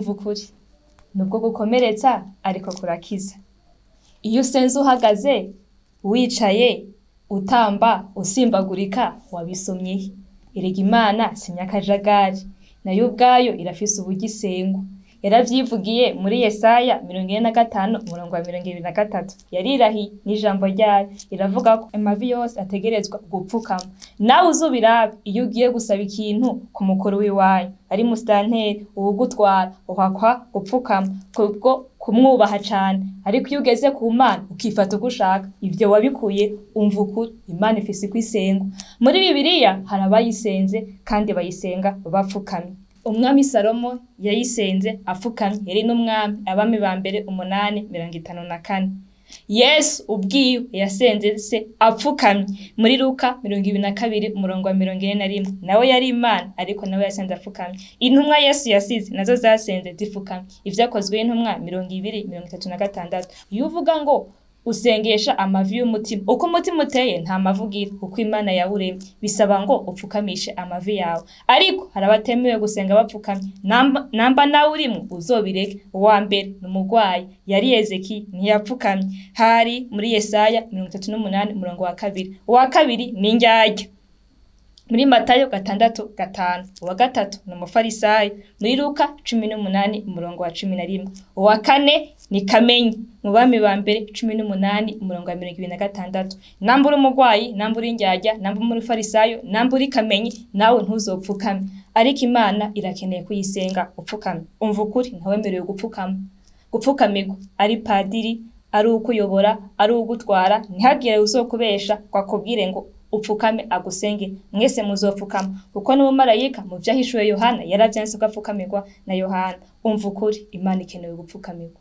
Umva ukuri, nubwo gukomeretsa ariko kurakiza. Iyo usenze uhagaze, wicaye, utamba, usimbagurika, wabisomye he? Erega Imana si nyakajagari, nayo ubwayo irafise uburyo isengwa. Yaravyivugiye muri Yesaya 45 umurongo wa 23. Yarirahiye n'ijambo ryayo iravuga ko amavi yose ategerezwa gupfukama. Nawe uzubirabe iyo ugiye gusaba ikintu ku mukuru w'iwanyu, ari musitanteri, uwugutwara, uhakwa gupfukama kubwo kumwubaha cane. Ariko iyo ugeze ku Mana ukifata uko ushaka, ivyo wabikuye. Umva ukuri, Imana ifise uko isengwa. Muri Bibiliya hari abayisenze kandi bayisenga bapfukamye. Umwami Salomo yayisenze apfukamye, yari n'umwami, Abami ba mbere 8:54. Yesu ubwiwe yasenze se apfukamye muri Luka 22 umurongo wa 41. Nawe yari Imana, ariko nawe yasenze apfukamye. Intumwa Yesu yasize nazo zasenze zipfukamye. Ivyakozwe n'intumwa 20:36. Iyo uvuga ngo usengesha amavi y'umutima, uko umutima uteye nta mavi ugira, uko Imana yawuremye bisaba ngo upfukamishe amavi yawe. Ariko hari abatemewe gusenga bapfukamye. Namba nawe urimwo uzobireke. Uwa mbere ni umurwayi, yari Ezekiya, ntiyapfukamye, hari muri Yesaya 38 umurongo wa 2. Uwa kabiri ni indyarya muri Matayo 6:5. Uwa gatatu ni umufarisayo muri Luka 18 umurongo wa 11. Uwa kane ni Kamenyi mu Bami ba mbere 18 umurongo wa 26. Namba uri umurwayi, namba uri indyarya, namba uri umufarisayo, namba uri Kamenyi, nawe ntuzopfukame. Ariko Imana irakeneye kuyisenga upfukamye. Umva ukuri, ntawemerewe gupfukama. Gupfukamirwa ari padiri, ari ukuyobora, ari ugutwara, ntihagire uzokubesha ngo akubwire ngo upfukame agusenge. Mwese muzopfukama, kuko n'umumarayika mu vyahishuwe Yohana yaravyanse ko apfukamirwa na Yohana. Umva ukuri, Imana ikenewe gupfukamirwa.